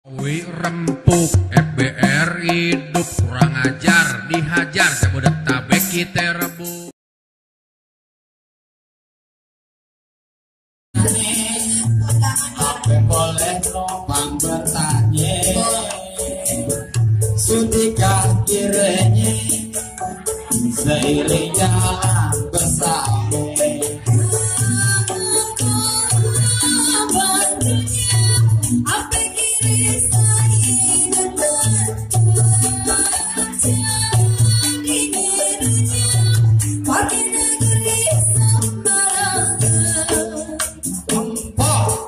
Wih rempuk FBR hidup kurang ajar dihajar Jabodetabek kita rebut. Boleh numpang bertanya Sudikah kiranya seiring jalan bersama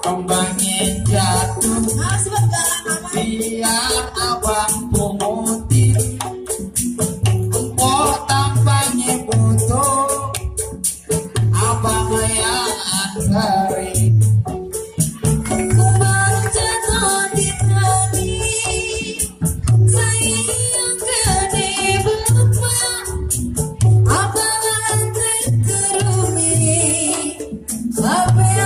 kembangin jatuh biar abang pumuti empok tampaknya butuh abang yang antarin baru jatuh di kali sayang yang gede berupa abang terkerumi sampai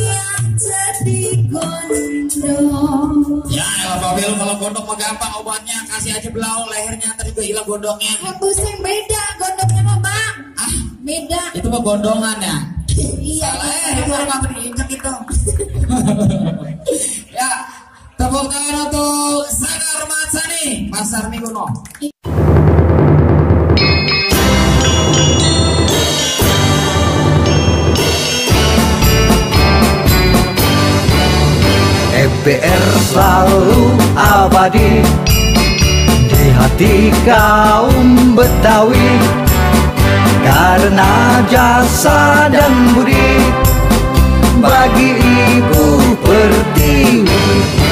yang jadi gondong. Ya elah Babil, kalau gondong mah gampang obatnya, kasih aja belau lehernya ntar juga hilang gondongnya. Pusing beda gondongnya mah bang. Ah, Beda. itu mah gondongan ya. Iya. Itu orang apa diinjek gitu. Ya, tepuk tangan untuk Sagar Matsani, Pasar Miguno. FBR selalu abadi di hati kaum Betawi karena jasa dan budi bagi Ibu Pertiwi.